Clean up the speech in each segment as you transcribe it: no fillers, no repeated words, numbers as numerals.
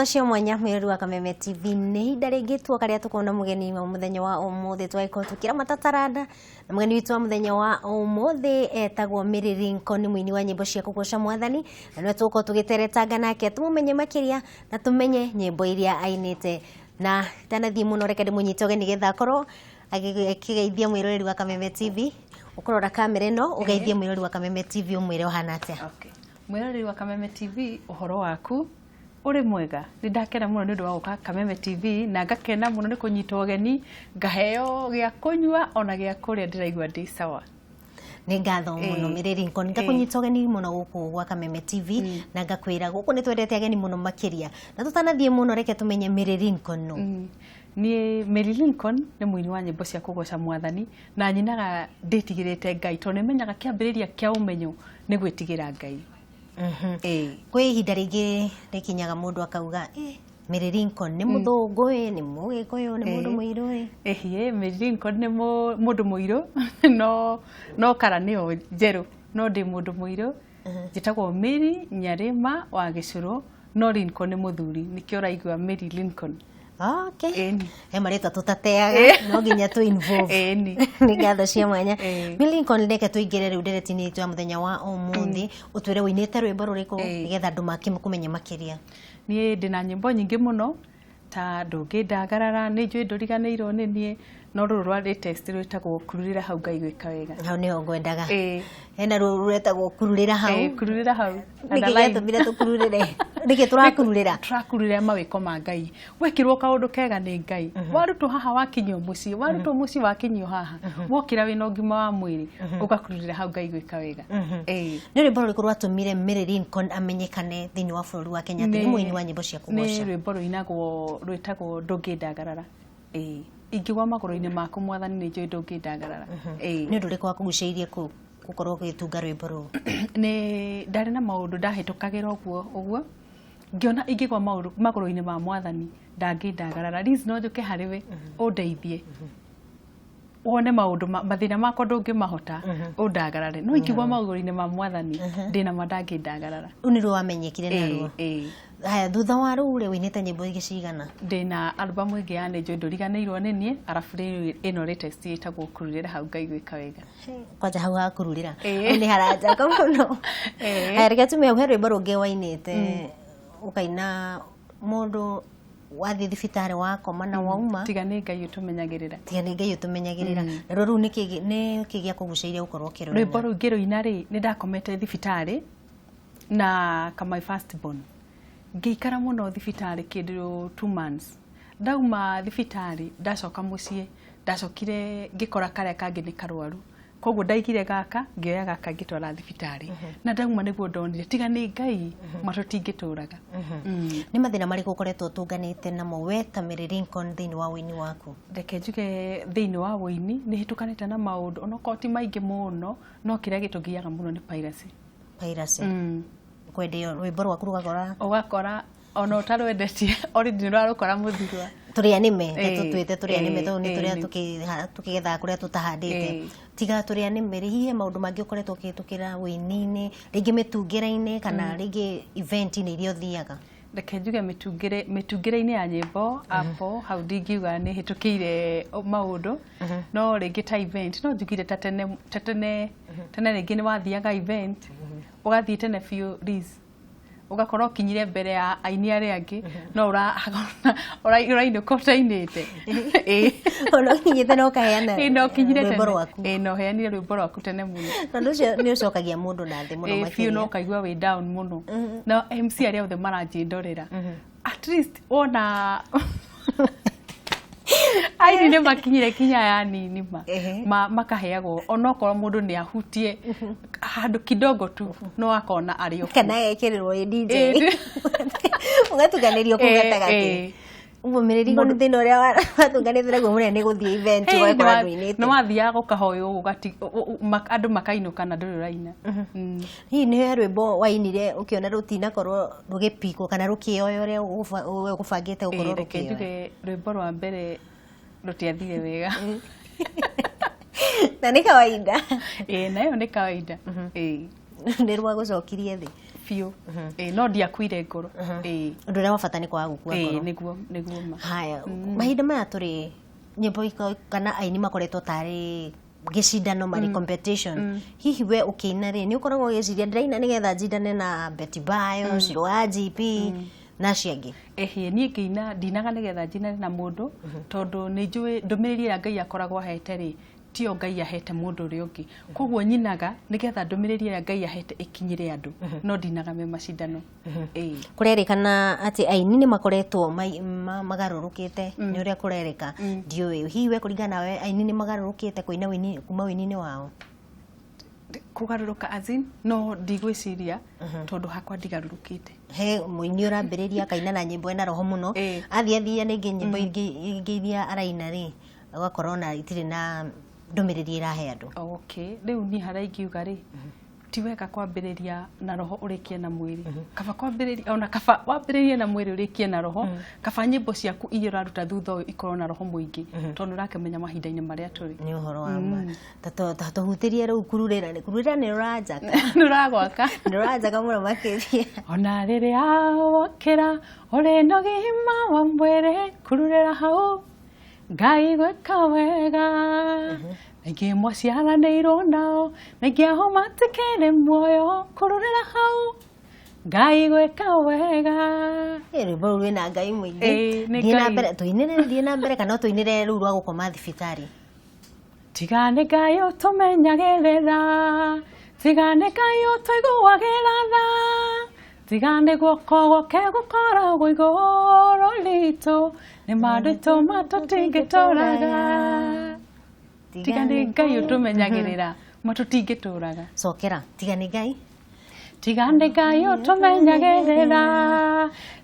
Cio mwanya mwĩrori wa Kameme TV, nĩ ihinda rĩngĩ tuoka rĩa tũkorwo na mũgeni wa mũthenya wa ũmũthĩ. Twagĩkorwo tũkĩramata taranda na mũgeni witũ wa mũthenya wa ũmũthĩ etagwo Mary Lincoln, nĩ mũini wa nyĩmbo cia kũgoca Mwathani, na nĩwe tũgũkorwo tũgĩteretanga nake tũmũmenye makĩria na tũmenye nyĩmbo iria ainĩte. Na itanathiĩ mũno, reke ndĩmũnyite ũgeni getha akorwo akĩgeithia mwĩroreri wa Kameme TV. Ũkũrora kamera ĩno, ũgeithie mwĩroreri wa Kameme TV, ũmwĩre ũhana atĩa. Okay. Mwĩroreri wa Kameme TV, ũhoro waku? Ũrĩ mwega? Nĩ ndakena mũno nĩ ũndũ wa gũka Kameme TV, na ngakena mũno nĩ kũnyitwo ũgeni, ngaheo gĩa kũnyua ona gĩa kũrĩa. Ndĩraigua ndĩ sawa. Nĩ ngatho mũno, Mary Lincoln. Ngakũnyita ũgeni mũno gũkũ gwa Kameme TV, na ngakwĩra gũkũ nĩ twendete ageni mũno makĩria. Na tũtanathiĩ mũno, reke tũmenye Mary Lincoln no. Niĩ Mary Lincoln nĩ mũini wa nyĩmbo cia kũgoca Mwathani, na nyinaga ndĩtigĩrĩte Ngai, tondũ nĩmenyaga kĩambĩrĩria kĩa ũmenyo nĩ gwĩtigĩra Ngai. Kwĩ ihinda rĩngĩ rĩkinyaga mũndũ akauga, Mary Lincoln nĩ mũthũngũ ĩ, nĩ mũgĩkũyũ, nĩ mũndũ mũirũ ĩ? Ĩhiĩ, Mary Lincoln nĩ mũndũ mũirũ, no kara nĩyo njerũ, no ndĩ mũndũ mũirũ. Njĩtagwo Mary Nyarĩma wa Gĩcũrũ, no Lincoln nĩ mũthuri, nĩkĩo ũraigua Mary Lincoln. Okay. Ĩni. He marĩtwa tũtateaga, no nginya tũ involve. Nĩ ngatho cia mwanya. Mary Lincoln, reke tũingĩre rĩu ndereti-inĩ itũ ya mũthenya wa ũmũthĩ. Ũtwĩre ũinĩte rwĩmbo rũrĩkũ, nĩgetha andũ makĩmũmenye makĩria. Niĩ ndĩna nyĩmbo nyingĩ mũno, ta Ndũngĩndagarara, Nĩ njũĩ ndũriganĩirwo nĩ niĩ, no rũrũ rwa latest rwĩtagwo Kururĩra Hau Ngai Gwĩka Wega. Hau nĩho ngwendaga. Hena rũretagwo Kururĩra Hau. Kururĩra Hau. Nĩkĩ gĩatũmire tũkururĩre? Nĩkĩ tũrakururĩra? Tũrakururĩra mawĩko ma Ngai. Wekirwo kaũndũ kega nĩ Ngai, warutwo haha wakinyio mũciĩ, warutwo mũciĩ wakinyio haha, wokĩra wĩna ũgima wa mwĩrĩ, ũgakururĩra hau Ngai gwĩka wega. Nĩ rwĩmbo rũrĩkũ rwatũmire Mary Lincoln amenyekane thĩinĩ wa bũrũri wa Kenya atĩ nĩ mũini wa nyĩmbo cia Nĩ kũgoca? rwĩmbo rũinagwo rwĩtagwo Ndũngĩndagarara. Ingĩgwa magũrũ-inĩ maku Mwathani, nĩ njũĩ ndũngĩndagarara. Nĩ ũndũ ũrĩkũ wakũgucĩrĩirie gũkorwo ũgĩtunga rwĩmbo rũu? Nĩ ndarĩ na maũndũ ndahĩtũkagĩra ũguo ũguo, ngĩona ingĩgwa magũrũ-inĩ ma Mwathani ndangĩndagarara. Liz, no njũke harĩ we ũndeithie, wone maũndũ mathĩna makwa ndũngĩmahota, ũndagarare, no ingĩgwa magũrũ-inĩ ma Mwathani, ndĩna ma ndangĩndagarara. Rũu nĩruo wamenyekire naruo? Ĩĩ. Haya, thutha wa rũu rĩ, ũinĩte nyĩmbo ingĩ cigana? Ndĩna albamu ĩngĩ ya Nĩ njũĩ ndũriganĩirwo nĩ niĩ, arabu rĩu ĩno latest ĩtagwo Kururĩra Hau Ngai Gwĩka Wega. Kwanja hau hakururĩra, hau nĩ haranjaka mũno. Haya, reke tume hau. He rwĩmbo rũngĩ wainĩte, ũkaina mũndũ wathiĩ thibitarĩ wakoma na wauma. Tiga nĩ Ngai ũtũmenyagĩrĩra. Tiga nĩ Ngai ũtũmenyagĩrĩra. Naruo rũu nĩkĩ gĩakũgucĩrĩirie gũkorwo ũkĩrũina? Rwĩmbo rũu ngĩrũina rĩ, nĩ ndakomete thibitarĩ na kama first born, ngĩikara mũno thibitarĩ kĩndũ 2 months. Ndauma thibitarĩ ndacoka mũciĩ, ndacokire ngĩkora karĩa kangĩ nĩ karwaru, koguo ndaigire gaka, ngĩoya gaka ngĩtwara thibitarĩ, na ndauma nĩguo ndonire tiga nĩ Ngai ma tũtingĩtũraga. Nĩ mathĩna marĩkũ ũkoretwo ũtũnganĩte namo we ta Mary Lincoln thĩinĩ wa ũini waku? Reke njuge thĩinĩ wa wũini nĩ hĩtũkanĩte na maũndũ, onokorwo ti maingĩ mũno, no kĩrĩa gĩtũgiaga mũno nĩ piracy. Piracy, kwendio rwĩmbo rwaku rũgakora. Ũgakora ona ũtarwendetie already nĩ ũrarũkora mũthurwa. Tũrĩa nĩme tũtwĩte tũrĩa nĩme, tondũ nĩ tũrĩa tũkĩgethaga kũrĩa tũtahandĩte. Tiga tũrĩa nĩme rĩ, hihi he maũndũ mangĩ ũkoretwo ũkĩhĩtũkĩra wũini-inĩ, rĩngĩ mĩtungĩra-inĩ, kana rĩngĩ event-inĩ iria ũthiaga? Reke njuge mĩtungĩre-inĩ ya nyĩmbo apo hau ndingiuga nĩ hĩtũkĩire maũndũ, no rĩngĩ ta event no njugire ta tene, ta tene tene rĩngĩ nĩ wathiaga event, ũgathiĩ tene biũ, Liz, ũgakorwo ũkinyire mbere ya aini arĩa angĩ, no ũrainũka ũtainĩte. Ona ũkinyĩte na ũkaheana Na ũkinyire rwĩmbo tene. rwaku. Ĩĩ, na ũheanire rwĩmbo rwaku tene mũno. Tondũ ũcio nĩ ũcokagia mũndũ na thĩ mũno. Ĩĩ, biũ, no Makĩria. ũkaigua wĩ down mũno, na MC arĩa othe maranjĩndorera, at least wona aini nĩ makinyire kinya ya nini ma, makaheagwo onokorwo mũndũ nĩ ahutie handũ kidogo tu, no akona arĩ o Kana ekĩrĩrwo ĩ DJ, ũgatukanĩrio kũu gatagatĩ. Ũguo mĩrĩrigo nĩ thĩna ũrĩa watũnganĩte naguo mũnene nĩ gũthiĩ event ũgakora ndũinĩte. Nĩ wathiaga ũkahoywo, andũ makainũka na ndũrĩ ũraina. Hihi nĩ he rwĩmbo wainire ũkĩona rũtinakorwo rũgĩpikwo kana rũkĩoya ũrĩa we ũgũbangĩte gũkorwo Reke rũkĩoya? njuge rwĩmbo rwa mbere rũtiathire wega. Na nĩ kawaida. Ĩĩ, na ĩyo nĩ kawaida. Ĩĩ. Nĩ rwagũcokirie thĩ? Biũ. No ndiakuire ngoro. Ũndũ ũrĩa wa bata nĩ kwaga gũkua ngoro. Nĩguo ma. Haya, mahinda maya tũrĩ nyĩmbo kana aini makoretwo tarĩ gĩcindano marĩ competition. Hihi we ũkĩina rĩ, nĩ ũkoragwo ũgĩciria ndĩraina nĩgetha njindane na Betty Bayo, Shiro wa GP na acio angĩ? Ĩhĩ, niĩ ngĩina ndinaga nĩgetha njinane na mũndũ, tondũ nĩ njũĩ ndũmĩrĩri ĩrĩa Ngai akoragwo ahete rĩ, tiyo Ngai ahete mũndũ ũrĩa ũngĩ. Koguo nyinaga nĩgetha ndũmĩrĩri ĩrĩa Ngai ahete ĩkinyĩre andũ, no ndinaga me macindano. Kũrerĩkana atĩ aini nĩ makoretwo magarũrũkĩte nĩ ũrĩa kũrerĩka. Ndiũĩ hihi we kũringana nawe aini nĩ magarũrũkĩte kũina wĩini kuma wĩini-inĩ wao? Kũgarũrũka as in, no ndigwĩciria tondũ hakwa ndigarũrũkĩte. He mũini ũrambĩrĩria akaina na nyĩmbo ena roho mũno, athiĩ athia rĩngĩ nyĩmbo ingĩ iria araina rĩ, ũgakora ona itirĩ na ndũmĩrĩri ĩrahe andũ. Okay, rĩu niĩ harĩa ingiuga rĩ, ti wega kwambĩrĩria na roho ũrĩkie na mwĩrĩ. Kaba kwambĩrĩria ona kaba wambĩrĩrie na mwĩrĩ ũrĩkie na roho, kaba nyĩmbo ciaku iria ũraruta thutha ũyũ ikorwo na roho mũingĩ, tondũ nĩũrakĩmenya mahinda-inĩ marĩa tũrĩ. Nĩ ũhoro wa ma. Ta tũhutĩrie rĩu kururĩra, kururĩra nĩ rũranjaka. Nĩ rũragwaka. Nĩ rũranjaka mũno makĩria. Ona rĩrĩa wokĩra ũrĩ na ũgima wa mwĩrĩ, kururĩra hau Ngai gwĩka wega. Aingĩ mwaciaranĩirwo nao, na aingĩ ao matikĩrĩ muoyo, kururĩra hau Ngai gwĩka wega. Rwĩmbo rũu rwĩna Ngai mũingĩ. Thiĩ na mbere, tũinĩre, thiĩ na mbere kana tũinĩre rũu rwa gũkoma thibitarĩ. Tiga nĩ Ngai ũtũmenyagĩrĩra, tiga nĩ Ngai ũtũiguagĩra tha, tiga nĩ guoko gwake gũkoragwo igũrũ ritũ, nĩ maũndũ ma tũtingĩtũraga. Tiga nĩ Ngai ũtũmenyagĩrĩra, ma tũtingĩtũraga. Cokera, tiga nĩ Ngai. Tiga nĩ Ngai ũtũmenyagĩrĩra,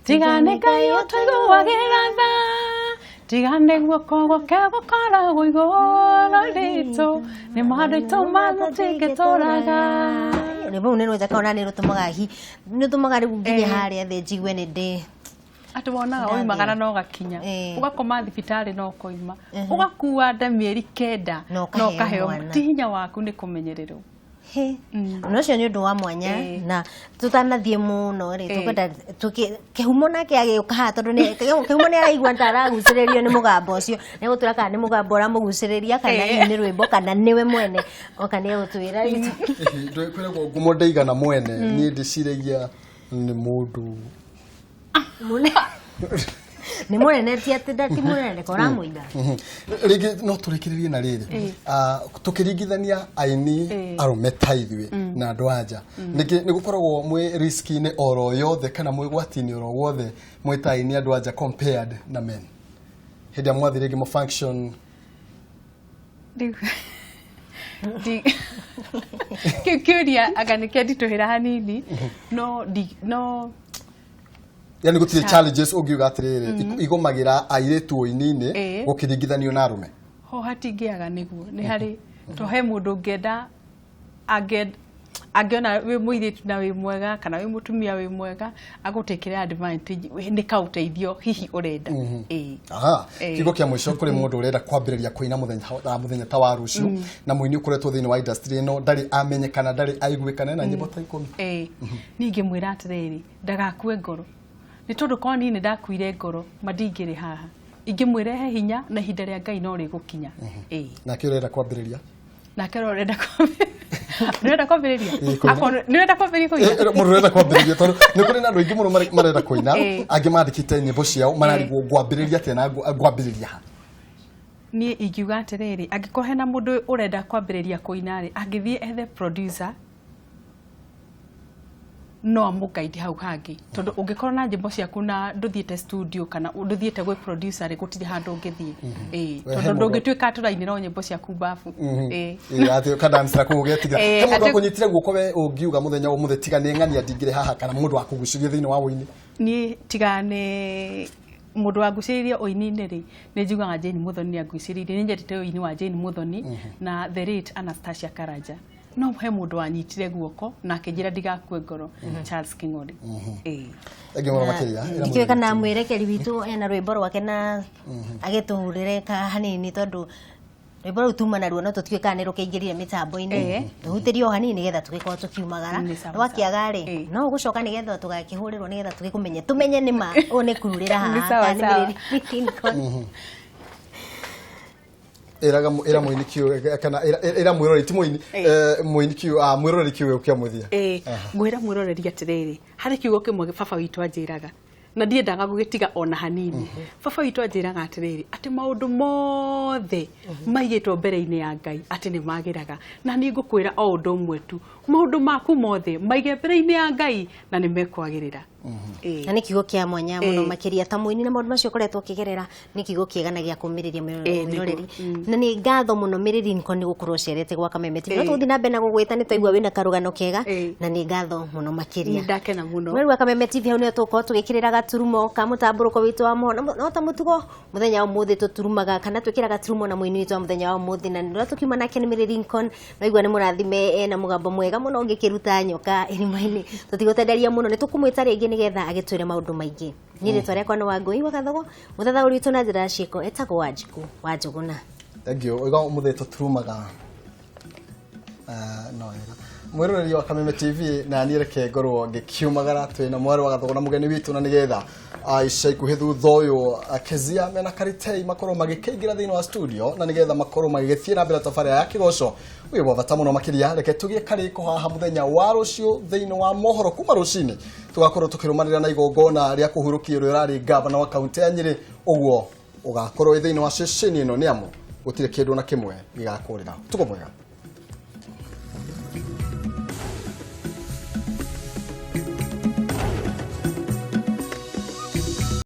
tiga nĩ Ngai ũtũiguagĩra tha, tiga nĩ guoko gwake gũkoragwo igũrũ ritũ, nĩ maũndũ ma tũtingĩtũraga. Rwĩmbo rũu nĩ rũnjaka ona nĩ rũtũmaga hi, nĩ rũtũmaga rĩu nginye harĩa thĩ njigue nĩ ndĩ. Atĩ wonaga woimagara na ũgakinya, ũgakoma thibitarĩ na ũkoima, ũgakua nda mĩeri 9 na ũkaheo. Ti hinya waku nĩ kũmenyererwo. Na ũcio nĩ ũndũ wa mwanya na tũtanathiĩ mũno rĩ, tũkwenda Kĩhumo nake agĩũka haha tondũ Kĩhumo nĩ araigua ta aragucĩrĩrio nĩ mũgambo ũcio, nĩ egũtwĩra kana nĩ mũgambo ũramũgucĩrĩria kana hihi nĩ rwĩmbo kana nĩwe mwene oka nĩ egũtwĩra. Kwĩragwo ngumo ndaigana mwene, niĩ ndĩciragia nĩ mũndũ nĩ mũnene, ti atĩ ti mũnene ko ũramũiga. Rĩngĩ no tũrĩkĩrĩrie na rĩrĩ, tũkĩringithania aini arũme ta ithuĩ na andũ anja, nĩkĩ nĩ gũkoragwo mwĩ riski-inĩ oro yothe kana mwĩ gwati-inĩ oro wothe mwĩ ta aini andũ anja compared na men hĩndĩ ĩrĩa mwathiĩ rĩngĩ ma function? Kĩu kĩũria anga nĩ kĩanditũhĩra hanini, no no Yani gũtirĩ challenges ũngiuga atĩrĩrĩ igũmagĩra airĩtu ũini-inĩ gũkĩringithanio na arũme? Ho hatingĩaga, nĩguo nĩ harĩ to he mũndũ ũngĩenda angĩona wĩ mũirĩtu na wĩ mwega kana wĩ mũtumia wĩ mwega agũtĩkĩre advantage nĩ kaũteithio hihi ũrenda. Aha, kiugo kĩa mũico kũrĩ mũndũ ũrenda kwambĩrĩria kũina mũthenya ta wa rũciũ, na mũini ũkoretwo thĩinĩ wa industry ĩno ndarĩ amenyekana, ndarĩ aiguĩkana, na nyĩmbo ta 10. Niĩ ingĩmwĩra atĩrĩrĩ, ndagakue ngoro, nĩ tondũ korwo niĩ nĩ ndakuire ngoro ma ndingĩrĩ haha. Ingĩmwĩra he hinya na ihinda rĩa Ngai no rĩgũkinya. Nake ũrenda kwambĩrĩria? Nake ũrenda kwambĩrĩria? Nĩ ũrenda kwambĩrĩria kũina? Mũndũ ũrenda kwambĩrĩria, tondũ nĩ kũrĩ na andũ aingĩ mũno marenda kũina, angĩ mandĩkĩte nyĩmbo ciao mararigwo ngwambĩrĩria atĩa na ngwambĩrĩria ha. Niĩ ingiuga atĩrĩrĩ, angĩkorwo hena mũndũ ũrenda kwambĩrĩria kũina rĩ, angĩthiĩ ethe producer no amũguide hau hangĩ, tondũ ũngĩkorwo na nyĩmbo ciaku na ndũthiĩte studio kana ndũthiĩte gwĩ producer rĩ, gũtirĩ handũ ũngĩthiĩ. Tondũ ndũngĩtuĩka atĩ ũrainĩra o nyĩmbo ciaku babu. Atĩ ũkadancera kũu ũgetigĩra. He mũndũ akũnyitire guoko we ũngiuga mũthenya ũmũthĩ tiga nĩ ng'ania ndingĩrĩ haha, kana mũndũ wakũgucĩrĩria thĩinĩ wa ũini? Niĩ tiga nĩ mũndũ wangucĩrĩirie ũini-inĩ rĩ, nĩ njugaga Jane Muthoni nĩ angucĩrĩirie. Nĩ nyendete ũini wa Jane Muthoni na the late Anastasia Karanja. No he mũndũ wanyitire guoko na akĩnjĩra ndigakue ngoro, Charles King'ori. Thengiũ mũno makĩria. Ndikĩũĩ kana mwĩrekeri witũ ena rwĩmbo rwake na agĩtũhũrĩre ka hanini, tondũ Rwĩmbo rũu tuma naruo no tũtuĩke kana nĩ rũkĩingĩrire mĩtambo-inĩ, tũhutĩrie o hanini nĩgetha tũgĩkorwo tũkiumagara. Nĩ sawa, Rwakĩaga rĩ, no ũgũcoka nĩgetha tũgakĩhũrĩrwo nĩgetha tũgĩkũmenye, tũmenye nĩ ma ũũ nĩ kururĩra Nĩ haha sawa, kana nĩ sawa. Mĩrĩrĩ Lincoln. Ĩraga ĩra mũini kiugo kana ĩra mwĩroreri, ti mũini, mũini kiugo, mwĩroreri kiugo kĩa mũthia. Ngwĩra mwĩroreri atĩrĩrĩ, harĩ kiugo kĩmwe baba witũ anjĩraga na ndiendaga gũgĩtiga ona hanini. Baba witũ anjĩraga atĩrĩrĩ, atĩ maũndũ mothe maigĩtwo mbere-inĩ ya Ngai atĩ nĩ magĩraga. Na niĩ ngũkwĩra o ũndũ ũmwe tu, maũndũ maku mothe maige mbere-inĩ ya Ngai na nĩ mekwagĩrĩra. Na nĩ kiugo kĩa mwanya mũno, makĩria ta mũini na maũndũ macio ũkoretwo ũkĩgerera, nĩ kiugo kĩega na gĩa kũmĩrĩria mwĩroreri. Na nĩ ngatho mũno Mĩrĩri Lincoln nĩ gũkorwo ũcerete gwa Kameme TV. No tũgũthiĩ na mbere na gũgwĩta nĩ twaigua wĩna karũgano kega, na nĩ ngatho mũno makĩria. Nĩ ndakena mũno. Mweri wa Kameme TV, hau nĩho tũgũkorwo tũgĩkĩrĩra gaturumo ka mũtambũrũko witũ wa mohoro. No ta mũtugo, mũthenya wa ũmũthĩ tũturumaga kana twĩkĩraga gaturumo na mũini witũ wa mũthenya wa ũmũthĩ, na nĩrĩo tũkiuma nake nĩ Mĩrĩri Lincoln. Naigua nĩ mũrathime, ena mũgambo mwega mũno ũngĩkĩruta nyoka irima-inĩ. Tũtigũtenderia mũno, nĩ tũkũmwĩta rĩngĩ nĩgetha agĩtwĩre maũndũ maingĩ. Niĩ rĩtwa rĩakwa nĩ Wangũi wa Gathogo, mũthathaũri witũ na njĩra ya ciĩko etagwo Wanjikũ wa Njũgũna. Thank you. Ũiga ũmũthĩ tũturumaga no wega mwĩroreri wa Kameme TV, na niĩ reke ngorwo ngĩkiumagara twĩna mwarĩ wa Gathogo na mũgeni witũ, na nĩgetha ica ikuhĩ thutha ũyũ Kezia mena Karitei makorwo magĩkĩingĩra thĩinĩ wa studio, na nĩgetha makorwo magĩgĩthiĩ na mbere tabarĩra ya kĩgoco ũyũ wa bata mũno makĩria. Reke tũgĩe karĩko haha mũthenya wa rũciũ thĩinĩ wa mohoro kuma rũcinĩ, tũgakorwo tũkĩrũmanĩrĩra na igongona rĩa kũhurũkia ũrĩa ũrarĩ ngavana wa kaunti ya Nyĩrĩ. Ũguo ũgakorwo wĩ thĩinĩ wa ceceni ĩno, nĩ amu gũtirĩ kĩndũ na kĩmwe gĩgakũrĩra. Ũtukũ mwega.